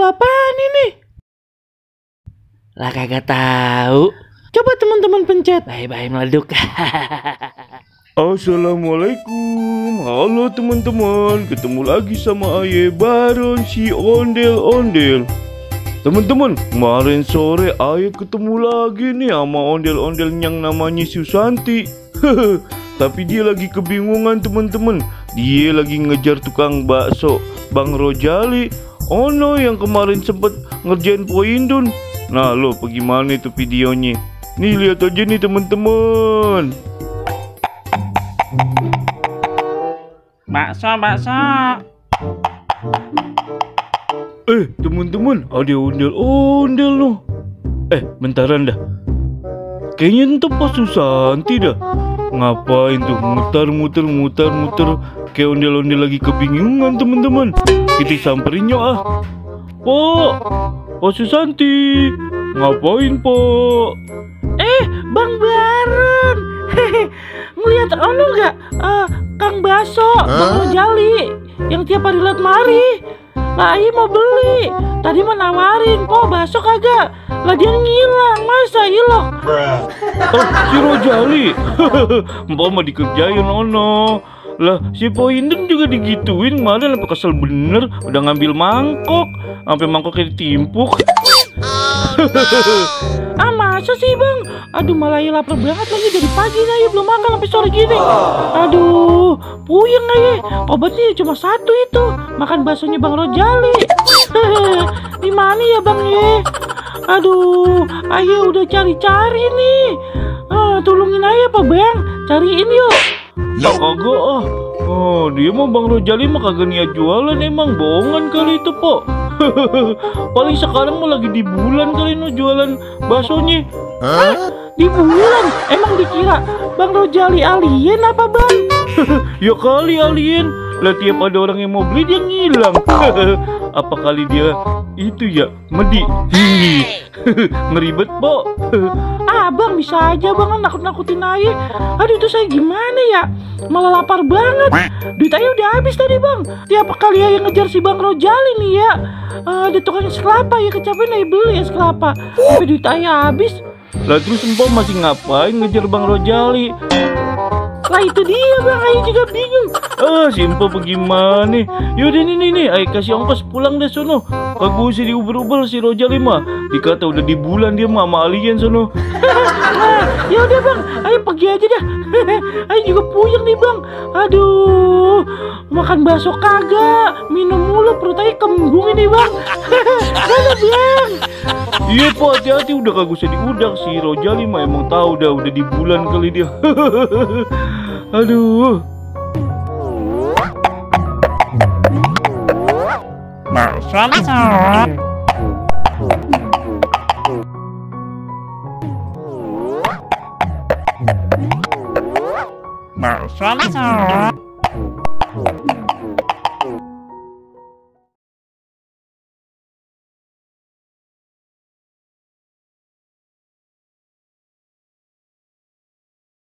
apaan ini? Lah kagak tahu. Coba teman-teman pencet. Bye-bye meleduk. Assalamualaikum. Halo teman-teman, ketemu lagi sama Aye Baron si ondel-ondel. Teman-teman, kemarin sore Aye ketemu lagi nih sama ondel-ondel yang namanya Susanti. Tapi dia lagi kebingungan teman-teman. Dia lagi ngejar tukang bakso Bang Rojali. Ono yang kemarin sempet ngerjain Poindun. Nah lo bagaimana itu videonya? Nih lihat aja nih teman-teman. Bakso. Teman-teman, ada ondel-ondel loh. Bentaran dah. Kayaknya itu Pak Susanti dah. Ngapain tuh muter kayak ondel-ondel lagi kebingungan teman-teman. Kita samperin yuk ah. Pak Susanti, ngapain Pak? Bang Baron. Ngeliat ono nggak? Kang Baso, Bang Rojali, yang tiap hari liat mari. Lah Aye mau beli. Tadi mau nawarin, po bakso kagak. Lah dia ngilang, masa iloh. Si Rojali. Mbak mah dikerjain ono. Lah si Poindun juga digituin. Kemarin sampai kesel bener. Udah ngambil mangkok, sampai mangkoknya ditimpuk. Masa sih bang? Aduh malah Aye lapar banget lagi dari pagi nih Aye belum makan sampai sore gini. Aduh puyeng Aye. Obatnya cuma satu itu, makan baksonya Bang Rojali. Di mana ya bang ye? Aduh Aye udah cari-cari nih. Tolongin Aye apa bang? Cariin yuk. Kagak dia mah Bang Rojali mah kagak niat jualan, emang bohongan kali itu po. Paling sekarang mah lagi di bulan kali no jualan baksonya. Di bulan? Emang dikira Bang Rojali alien apa bang? Ya kali alien. Lah tiap ada orang yang mau beli dia ngilang. Apa kali dia itu ya Medi? Ngeribet po. Bang bisa aja bang nakut-nakutin Aye. Aduh itu saya gimana ya? Malah lapar banget. Duit Aye udah habis tadi bang. Tiap kali Aye ngejar si Bang Rojali nih ya. Ada tukang es kelapa ya, kecapean Aye beli es kelapa. Tapi duit Aye habis. Lah terus empok masih ngapain ngejar Bang Rojali? Lah itu dia bang, Aye juga bingung. Si empok bagaimana? Yaudah nih Aye kasih ongkos pulang deh sono. Kagak usah diuber-uber si Rojali mah. Dikata udah di bulan dia mah sama alien sono. Ya udah bang, Aye pergi aja dah. Aye juga puyeng nih bang. Aduh, makan bakso kagak, minum mulu perut Aye kembung ini bang. Mana bang? Iya Pak, hati-hati udah kagak usah diudak. Si Rojali mah emang tahu udah di bulan kali dia. Aduh. Bakso.